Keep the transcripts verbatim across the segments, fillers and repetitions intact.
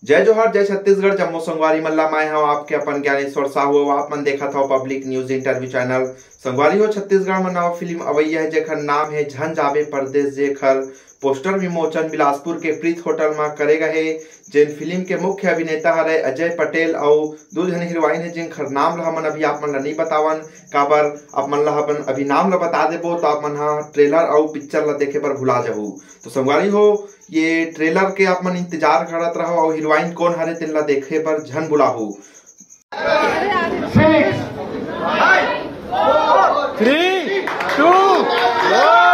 जय जोहार, जय छत्तीसगढ़। जम्मो संगवारी मन ला मैं हव आपके अपन ज्ञानेश्वर साहू, अउ आप मन देखत हव पब्लिक न्यूज इंटरव्यू चैनल। संगवारी हो, छत्तीसगढ़ म नवा फिल्म अवइया हे, जेकर नाम हे झन जाबे परदेस, जेकर पोस्टर विमोचन बिलासपुर के प्रीत होटल म करे गए हे, जेन फिल्म के मुख्य अभिनेता हरे अजय पटेल अउ दू झन हीरोइन हे, जिनकर नाम ला हमन अभी आप मन ला नहीं बतावन, काबर आप मन ला अपन अभी नाम ला बता देबो तो आप मन हा ट्रेलर अउ पिक्चर ला देखे बर भुला जाहू। तो संगवारी हो, ये ट्रेलर के आप मन इंतजार करत रहो अउ हीरोइन कोन हरे तेन ला देखे बर झन भुलाहू। Six, three, two, one।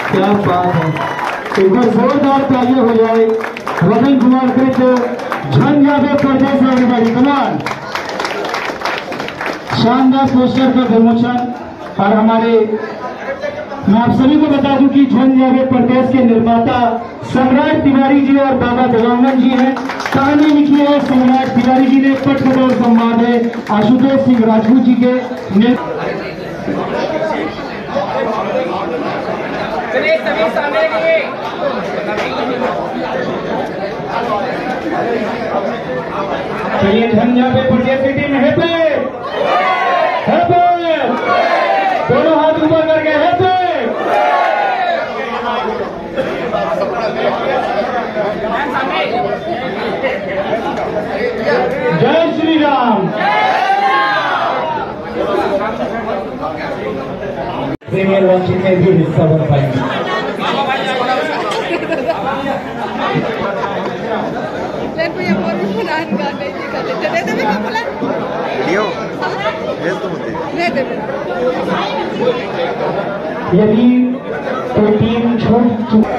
क्या बात है, एक बार जोरदार तालियां हो जाए। रतन कुमार कृत, झन जाबे परदेस, everybody, come on। शानदार पोस्टर का विमोचन। और हमारे, मैं आप सभी को बता दूं कि झन जाबे परदेस के निर्माता सम्राट तिवारी जी और बाबा देवांगन जी हैं। कहानी लिखी है सम्राट तिवारी जी ने, पटकथा और संवाद है आशुतोष सिंह राजपूत जी के। चलिए, सभी सामने आइए। चलिए, झन जाबे परदेस की टीम है पे, है पे, दोनों हाथ ऊपर करके है पे। जय श्री राम। प्रीमियर लॉन्चिंग में भी हिस्सा बन पाएंगे। ले भैया, बोल, बोल, बोल, बोल, बोल, बोल, बोल, बोल। लियो, भेज दो मुझे। दे दे। यदि कोई टीम छूट चुकी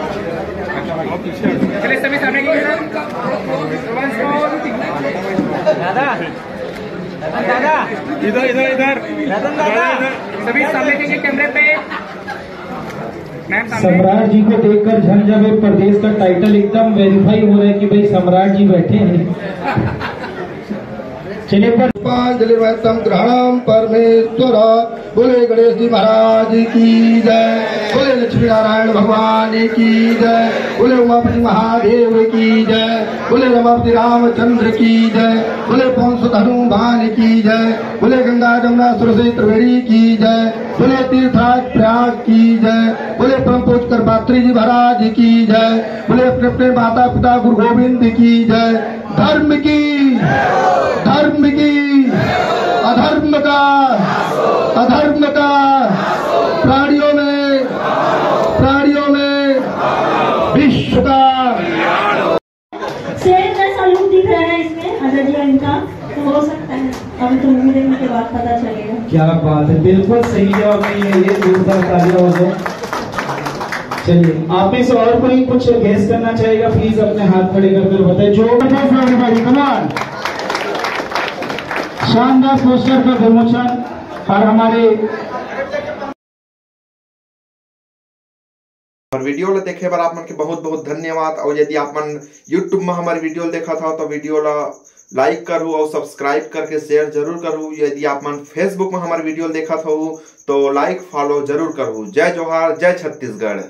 चलिए, सभी सामने की तरफ। दादा, दादा। इधर, इधर, इधर। रतन दादा। इधर, इधर। सभी सामने के कैमरे पे। मैम, सामने। सम्राट जी को देखकर झन जाबे परदेस का टाइटल एकदम वेरीफाई हो रहा है कि भाई सम्राट जी बैठे हैं। चलिए, पर पांजलिर्वैतम ग्रहणम परमेश्वर। बोले गणेश जी महाराज की जय, बोले लक्ष्मी नारायण भगवान की जय, बोले उमापति महादेव की जय, बोले रमापति रामचंद्र की जय, बोले पवन सुत हनुमान की जय, बोले गंगा जमुना सरस्वती त्रिवेणी की जय, बोले तीर्थराज प्रयाग की जय, बोले परम पूज्य करपात्री जी महाराज की जय, बोले अपने अपने माता पिता गुरु गोविंद की जय। धर्म की, धर्म की, अधर्म का, अधर्म का, प्राणियों में, प्राणियों में विश्व का। शेर जैसा लुक दिख रहा है इसमें, अजय जी इनका, तो हो सकता है अभी तो मूवी देखने के बाद पता चलेगा। क्या बात है, बिल्कुल सही जवाब नहीं है ये, जोरदार तालियां हो जाए। चलिए, आप में से और कोई कुछ गेस करना चाहेगा, प्लीज अपने हाथ खड़े कर कर बताए। जो जबरदस्त everybody, come on। शानदार पोस्टर का विमोचन और हमारे और वीडियो ला देखे बर आप मन के बहुत बहुत धन्यवाद। और यदि आप मन YouTube में हमारे वीडियो देखत हो तो वीडियो ला लाइक करू और सब्सक्राइब करके शेयर जरूर करू। यदि आप मन Facebook में हमारे वीडियो देखत हो तो लाइक फॉलो जरूर करू। जय जोहार, जय छत्तीसगढ़।